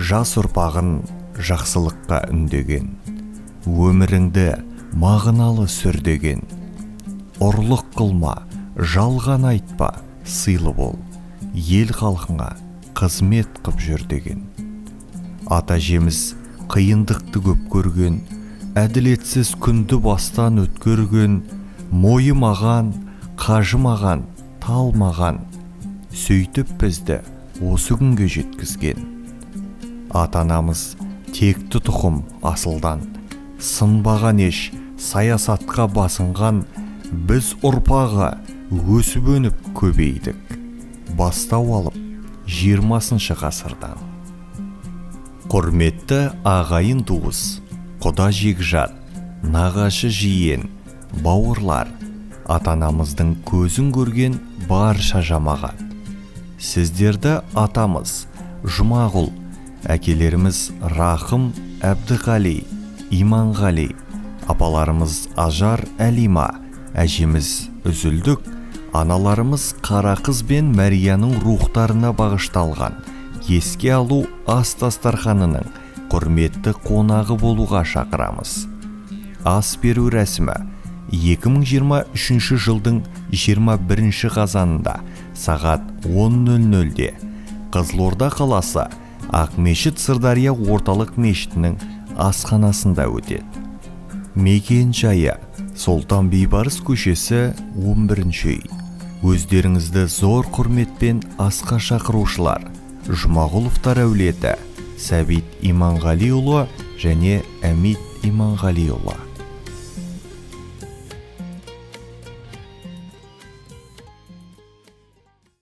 Жас ұрпағын жақсылыққа үндеген, өміріңді мағыналы сүр деген. Ұрлық қылма, жалған айтпа, сыйлы бол, ел халқыңа қызмет қып жүр деген. Ата әжеміз қиындықты көп көрген, әділетсіз күнді бастан өткерген, мойымаған, қажымаған, талмаған, сөйтіп бізді осы күнге жеткізген. Ата-анамыз текті тұқым асылдан, сынбаған еш саясатқа басынған, біз ұрпағы өсіп өніп көбейдік, бастау алып 20 ғасырдан. Құрметті ағайын туыс, құда жекжат, нағашы жиен, бауырлар, ата-анамыздың көзін көрген барша жамағат. Сіздерді атамыз Жұмағұл, әкелеріміз Рахым Әбдіғали, Иманғали, апаларымыз Ажар Әлима, әжеміз Үзілдік, аналарымыз Қарақыз бен Мәрияның рухтарына бағышталған еске алу ас дастарханының құрметті қонағы болуға шақырамыз. Ас беру рәсімі 2023 жылдың 21 қазанында сағат 10:00-де Қызылорда қаласы Ақмешіт Сырдария орталық мешітінің асханасында өтеді. Мекен жайы Сұлтан Бейбарыс көшесі 11 үй. Өздеріңізді зор құрметпен асқа шақырушылар Жұмағұловтар әулеті, Сәбит Иманғалиұлы және Әмит Иманғалиұлы.